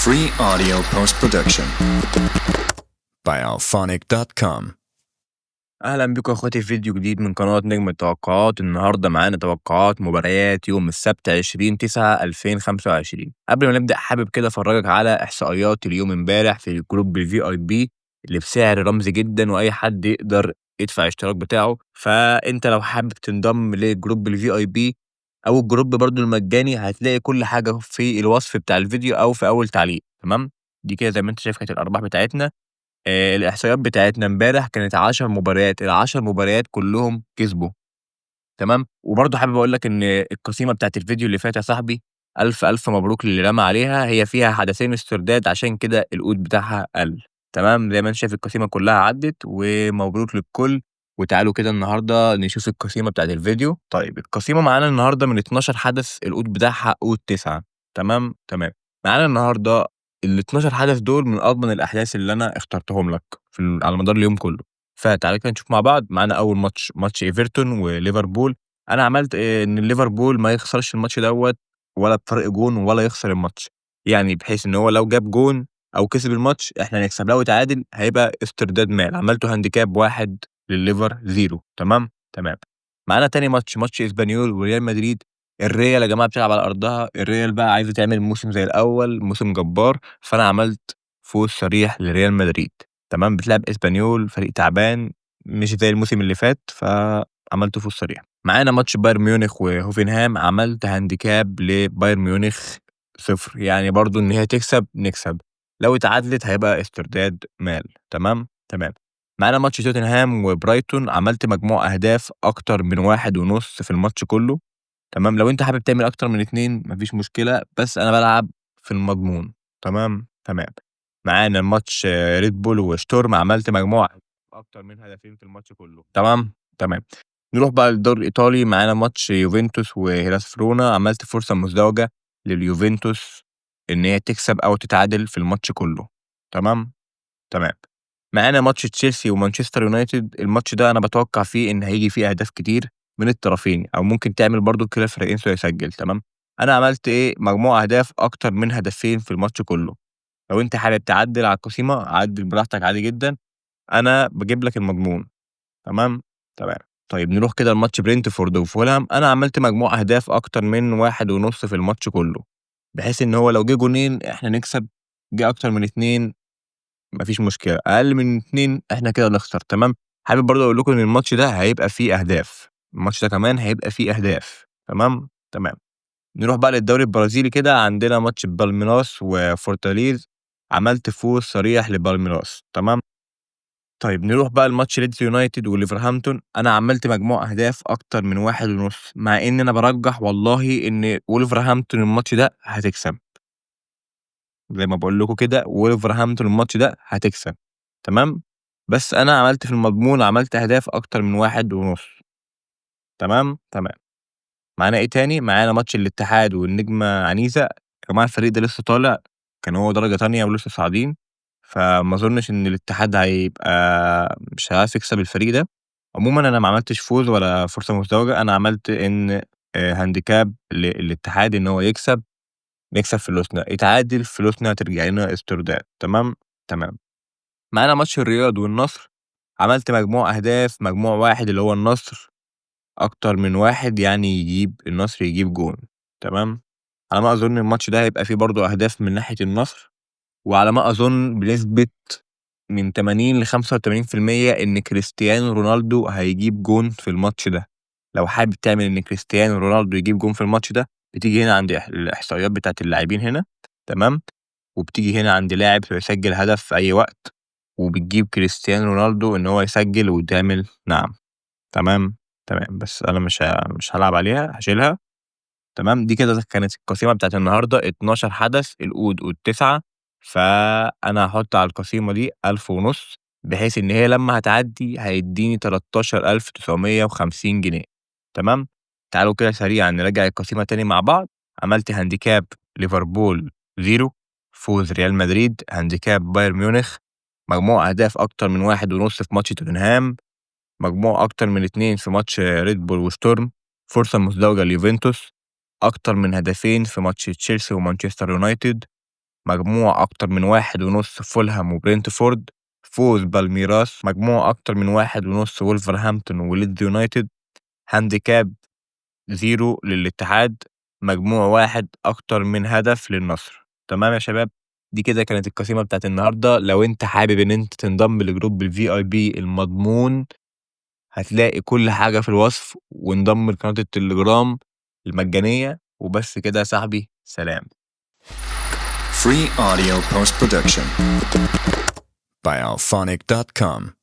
Free audio post production by alphonic.com. اهلا بكم يا اخواتي في فيديو جديد من قناة نجم التوقعات. النهارده معانا توقعات مباريات يوم السبت 20/9/2025. قبل ما نبدا حابب كده افرجك على احصائيات اليوم امبارح في ال group ال VIP اللي بسعر رمزي جدا، واي حد يقدر يدفع الاشتراك بتاعه. فانت لو حابب تنضم ل group ال VIP او ال group برضو المجاني هتلاقي كل حاجة في الوصف بتاع الفيديو او في اول تعليق. تمام، دي كده زي ما انت شايف كانت الارباح بتاعتنا. الاحصائيات بتاعتنا امبارح كانت 10 مباريات، ال10 مباريات كلهم كسبوا. تمام، وبرضه حابب اقول لك ان القسيمه بتاعت الفيديو اللي فات يا صاحبي الف الف مبروك للي رمى عليها، هي فيها حدثين استرداد عشان كده ال odd بتاعها قل. تمام، زي ما انت شايف القسيمه كلها عدت ومبروك للكل. وتعالوا كده النهارده نشوف القسيمه بتاعت الفيديو. طيب القسيمه معانا النهارده من 12 حدث، ال odd بتاعها odd 9. تمام تمام، معانا النهارده ال 12 حدث دول من اضمن الاحداث اللي انا اخترتهم لك في على مدار اليوم كله. فتعالى كده نشوف مع بعض. معانا اول ماتش، ماتش ايفرتون وليفربول. انا عملت ان ليفربول ما يخسرش الماتش دوت ولا بفرق جون ولا يخسر الماتش، يعني بحيث ان هو لو جاب جون او كسب الماتش احنا هنكسب، لو اتعادل هيبقى استرداد مال. عملته handicap 1 للليفر 0. تمام تمام. معانا تاني ماتش، ماتش اسبانيول وريال مدريد. الريال يا جماعة بتلعب على ارضها، الريال بقى عايزه تعمل موسم زي الاول، موسم جبار، فانا عملت فوز صريح لريال مدريد. تمام، بتلعب اسبانيول فريق تعبان مش زي الموسم اللي فات، فعملت فوز صريح. معانا ماتش بايرن ميونخ وهوفنهام، عملت handicap لبايرن ميونخ 0، يعني برضو ان هي تكسب نكسب، لو اتعادلت هيبقى استرداد مال. تمام تمام. معانا ماتش توتنهام وبرايتون، عملت مجموع اهداف اكتر من 1.5 في الماتش كله. تمام، لو انت حابب تعمل اكتر من 2 مفيش مشكلة، بس انا بلعب في المضمون. تمام تمام. معانا ماتش ريد بول وشتورم، عملت مجموعة اكتر من هدفين في الماتش كله. تمام تمام. نروح بقى للدوري الايطالي. معانا ماتش يوفنتوس وهيلاس فيرونا، عملت فرصة مزدوجة لليوفنتوس ان هي تكسب او تتعادل في الماتش كله. تمام تمام. معانا ماتش تشيلسي ومانشستر يونايتد، الماتش ده انا بتوقع فيه ان هيجي فيه اهداف كتير من الطرفين، او ممكن تعمل برضو كلا الفريقين يسجل. تمام، انا عملت ايه؟ مجموع اهداف اكتر من هدفين في الماتش كله. لو انت حابب تعدل على القسيمه عدل براحتك عادي جدا، انا بجيب لك المضمون. تمام تمام. طيب نروح كده لماتش برينتفورد وفولهام، انا عملت مجموع اهداف اكتر من 1.5 في الماتش كله، بحيث ان هو لو جه جونين احنا نكسب، جه اكتر من 2 مفيش مشكلة، اقل من 2 احنا كده نخسر. تمام، حابب برضه اقول لكم ان الماتش ده هيبقى فيه اهداف، الماتش ده كمان هيبقى فيه اهداف. تمام تمام. نروح بقى للدوري البرازيلي كده، عندنا ماتش بالميراس وفورتاليز، عملت فوز صريح لبالميراس. تمام. طيب نروح بقى لماتش ليدز يونايتد وليفرهامبتون، انا عملت مجموع اهداف اكتر من 1.5، مع ان انا برجح والله ان ولفرهامبتون الماتش ده هتكسب، زي ما بقول لكم كده ولفرهامبتون الماتش ده هتكسب. تمام، بس انا عملت في المضمون، عملت اهداف اكتر من 1.5. تمام تمام. معانا ايه تاني؟ معانا ماتش الاتحاد والنجمة عنيزة. يا جماعة الفريق ده لسه طالع، كان هو درجة تانية ولسه صاعدين، فما اظنش ان الاتحاد هيبقى مش هيعرف يكسب الفريق ده. عموما انا ما عملتش فوز ولا فرصة مزدوجة، انا عملت ان handicap للاتحاد ان هو يكسب، نكسب فلوسنا، يتعادل فلوسنا ترجع لنا استرداد. تمام تمام. معانا ماتش الرياض والنصر، عملت مجموع اهداف مجموع 1 اللي هو النصر اكتر من 1، يعني يجيب النصر يجيب جون. تمام، على ما اظن الماتش ده هيبقى فيه برضو اهداف من ناحية النصر، وعلى ما اظن بنسبة من تمانين لخمسة وتمانين في المية ان كريستيانو رونالدو هيجيب جون في الماتش ده. لو حابب تعمل ان كريستيانو رونالدو يجيب جون في الماتش ده، بتيجي هنا عند الاحصائيات بتاعت اللاعبين هنا. تمام، وبتيجي هنا عند لاعب يسجل هدف في اي وقت، وبتجيب كريستيانو رونالدو ان هو يسجل وتعمل نعم. تمام تمام. بس انا مش هلعب عليها، هشيلها. تمام، دي كده كانت القسيمه بتاعت النهارده، 12 حدث، ال odd والتسعة، فانا هحط على القسيمه دي ألف ونص، بحيث ان هي لما هتعدي هيديني 13950 جنيه. تمام، تعالوا كده سريعا نراجع القسيمه تاني مع بعض. عملت handicap ليفربول 0، فوز ريال مدريد، handicap بايرن ميونخ، مجموع اهداف اكتر من 1.5 في ماتش توتنهام، مجموع اكتر من 2 في ماتش ريد بول وشتورم، فرصة مزدوجة ليوفنتوس، اكتر من هدفين في ماتش تشيلسي ومانشستر يونايتد، مجموع أكتر من 1.5 فولهام وبرنتفورد، فوز بالميراس، مجموع أكتر من 1.5 وولفرهامبتون وليدز يونايتد، handicap 0 للاتحاد، مجموع 1 أكتر من هدف للنصر. تمام يا شباب؟ دي كده كانت القسيمة بتاعت النهارده. لو انت حابب ان انت تنضم ل group ال VIP المضمون هتلاقي كل حاجة في الوصف، وانضم لقناة التليجرام المجانية. وبس كده يا صاحبي، سلام. Free audio post production by Alphonic.com.